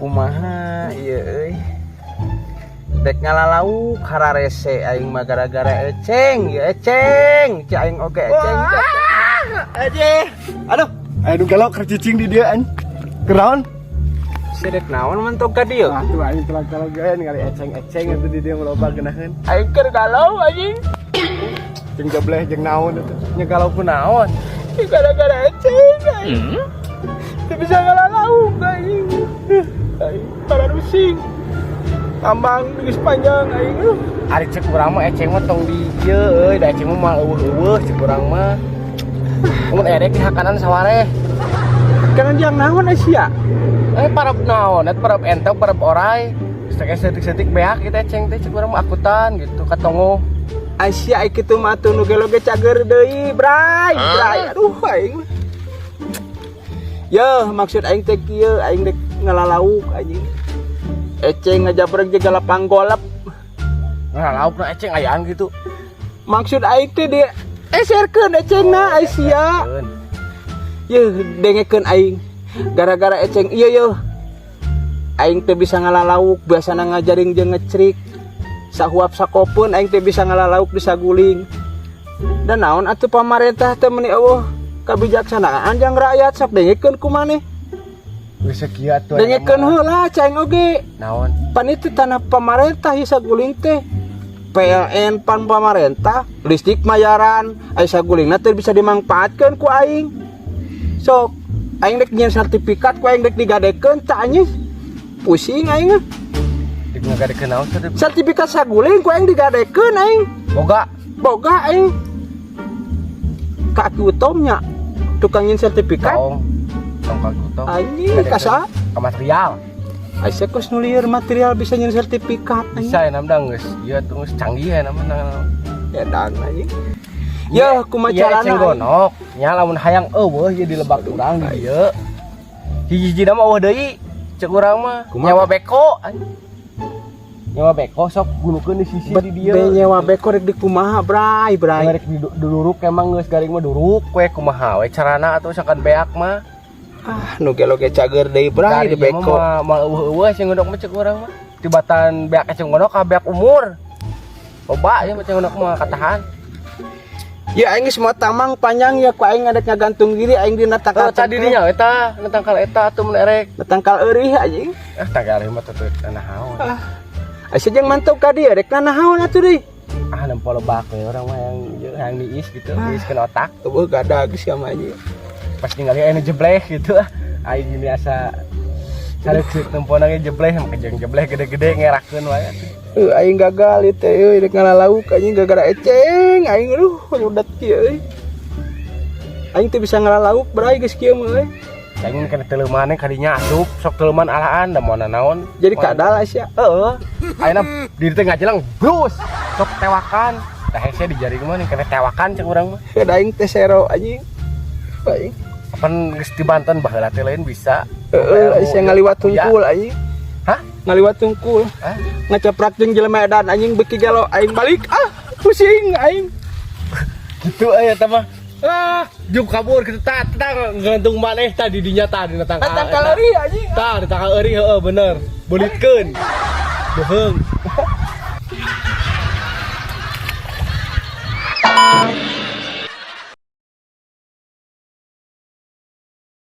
Kumaha ieu euy? Dek ngalalauk hararese aing mah gara-gara eceng, ya eceng, ci aing oge eceng. Aja. Aduh, aduh galau keur cicing di dieu anjing. Kunaon? Sia dek naon mantog ka dieu? Atuh aing telah-telah gawe ningali eceng-eceng itu di dieu loba geunaheun. Aing keur galau anjing. Jeung jebleh jeung naon itu. Nya galau ku naon? Gara-gara eceng aing. Teu bisa ngalalauk aing. Aing pararusing. Tambang geus panjang aing. Ari cek urang mah eceng mah tong di dieu euy, da eceng mah moal euweuh-euweuh cek urang mah. Mun erek di hakanan sawareh. Kana jang naon sia? Eh, parab naon, et parab entok, parab orai. Setik-setik beak kita eceng teh cek urang mah akutan gitu katongo. Asia aing kitu mah atuh nu gelo ge cager deui, Bray. Bray, aduh aing mah. Yeuh, maksud aing teh kieu, aing dek ngalalauk anjing. Eceng ngajabrek jeung lapang golep. Nah, lauk na eceng ayaan gitu. Maksud aing teh di eserkeun ecengna Asia. Yeuh, dengekeun aing. Gara-gara eceng ieu yeuh. Aing teh bisa ngalalauk, biasana ngajaring jeung ngecrik. Sahuap sakopeun aing teh bisa ngalalauk di saguling. Dan naon atuh pamarentah teh meuni euweuh kabijaksanaan jang rakyat, sok dengekeun ku maneh. Geus kieu atuh. Dengekeun heula cai oge. Naon? Pan itu tanah pamarentah ieu saguling teh. PLN pan pamarentah, listrik mayaran, ai sagulingna teh bisa dimanfaatkeun ku aing. Sok aing dek nyieun sertifikat ku aing dek digadekeun tah anjing. Pusing aing mah. Dek ngagadekeun naon sertifikat? Sertifikat saguling ku aing digadekeun aing. Boga. Boga aing. Ka Aki Utomnya tukang nyieun sertifikat. Tong. Tong ka Utom. Anjing kasa. Ka material. Aisyah kos nu lieur material bisa nyieun sertifikat anjing. Bisa ya namanya geus ieu tuh geus canggih ya namanya. Edan anjing. Ya kumaha Iya carana? Eceng gondok. Nya lamun hayang euweuh ieu di lebak urang di dieu. Hiji-hiji mah euweuh deui. Cek urang mah Kumaha? Nyewa beko anjing. Nyewa beko sok gunukeun di sisi Bet di dieu. be nyewa beko rek di kumaha, Bray, Bray? Rek di duruk emang geus garing mah duruk we kumaha we carana atuh sangkan beak mah. Ah, nu gelo ge cager deui, Bray, di Dari ieu beko. mah moal euweuh-euweuh eceng gondok mah cek urang mah. Tibatan beak eceng gondok ka beak umur. Loba ieu mah eceng gondok mah katahan. Ya aing geus mau tamang panjang ya ku aing ngadek ngagantung diri aing dina tangkal. Kalau tadi dinya eta, na tangkal eta atuh mun erek. Tangkal eurih anjing. Ah, tangkal mah teu naon. Ah. Asa jeung mantau ka dieu rek naon atuh deui? Ah, nempo lebak we urang mah yang diis gitu, diis kena otak. Eueuh gadag sia mah anjing. Pas ningali aya nu jebleh gitu ah. Aing gini asa sareuk tempona ge jebleh, make jeung jebleh gede-gede ngerakeun wae atuh. Heuh, aing gagal ieu teh euy rek ngalalauk anjing gara-gara eceng aing, aduh udah kieu euy. Aing teu bisa ngalalauk, Bray, geus kieu mah euy. Aing kana teuleumane kadinya asup, sok teuleuman alaan da moal naon. Jadi kadal sia. Heeh. Ayeuna diri teh ngajelang brus, sok tewakan. Dah hese di jaring mah kena tewakan cek urang mah. Heuh, aing teh sero anjing. Aing. Apan geus di Banten baheula teh lain bisa. Heeh, sia ngaliwat tungkul anjing. Hah? Ngaliwat tungkul. Hah? Ngaceprak jeung jelema edan anjing beuki gelo aing balik ah pusing aing. Gitu aya eta mah. Ah, juk kabur gitu tah tah gantung maneh tadi dinya tah dina tangkal. Tangkal eurih anjing. Tah di tangkal eurih, heeh bener. Beulitkeun. Boheung.